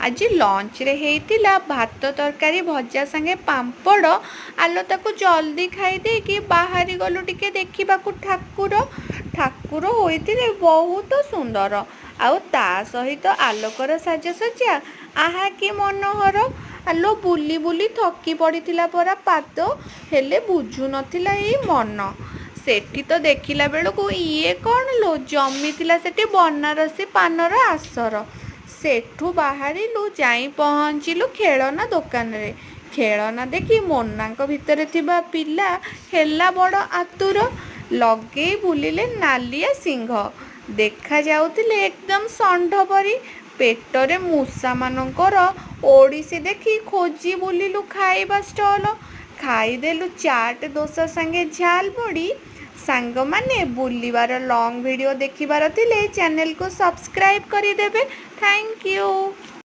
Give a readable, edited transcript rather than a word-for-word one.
ଆଜି ଲଞ୍ଚରେ ହେଇଥିଲା ଭାତ, ତରକାରୀ, ଭଜା ସାଙ୍ଗେ ପାମ୍ପଡ଼। ଆଲୋ, ତାକୁ ଜଲ୍ଦି ଖାଇଦେଇକି ବାହାରି ଗଲୁ ଟିକେ ଦେଖିବାକୁ ଠାକୁର। ଠାକୁର ହୋଇଥିଲେ ବହୁତ ସୁନ୍ଦର, ଆଉ ତା ସହିତ ଆଲୋକର ସାଜସଜ୍ଜା, ଆହା କି ମନୋହର! ଆଲୋ, ବୁଲି ବୁଲି ଥକି ପଡ଼ିଥିଲା ପରା ପାଦ, ହେଲେ ବୁଝୁନଥିଲା ଏଇ ମନ। ସେଠି ତ ଦେଖିଲା ବେଳକୁ ଇଏ କ'ଣ ଲୋ, ଜମିଥିଲା ସେଠି ବନାରସୀ ପାନର ଆସର। ସେଠୁ ବାହାରିଲୁ, ଯାଇ ପହଞ୍ଚିଲୁ ଖେଳନା ଦୋକାନରେ। ଖେଳନା ଦେଖି ମୋନାଙ୍କ ଭିତରେ ଥିବା ପିଲା ହେଲା ବଡ଼ ଆତୁର। ଲଗେଇ ବୁଲିଲେ ନାଲିଆ ସିଂହ, ଦେଖାଯାଉଥିଲେ ଏକଦମ ଷଣ୍ଢ ପରି। ପେଟରେ ମୂଷାମାନଙ୍କର ଓଡ଼ିଶୀ ଦେଖି ଖୋଜି ବୁଲିଲୁ ଖାଇବା ଷ୍ଟଲ। ଖାଇଦେଲୁ ଚାଟ୍, ଦୋସା ସାଙ୍ଗେ ଝାଲମୁଢ଼ି। ସାଙ୍ଗମାନେ, ବୁଲିବାର ଲଙ୍ଗ୍ ଭିଡ଼ିଓ ଦେଖିବାର ଥିଲେ ଚ୍ୟାନେଲକୁ ସବସ୍କ୍ରାଇବ୍ କରିଦେବେ। Thank you.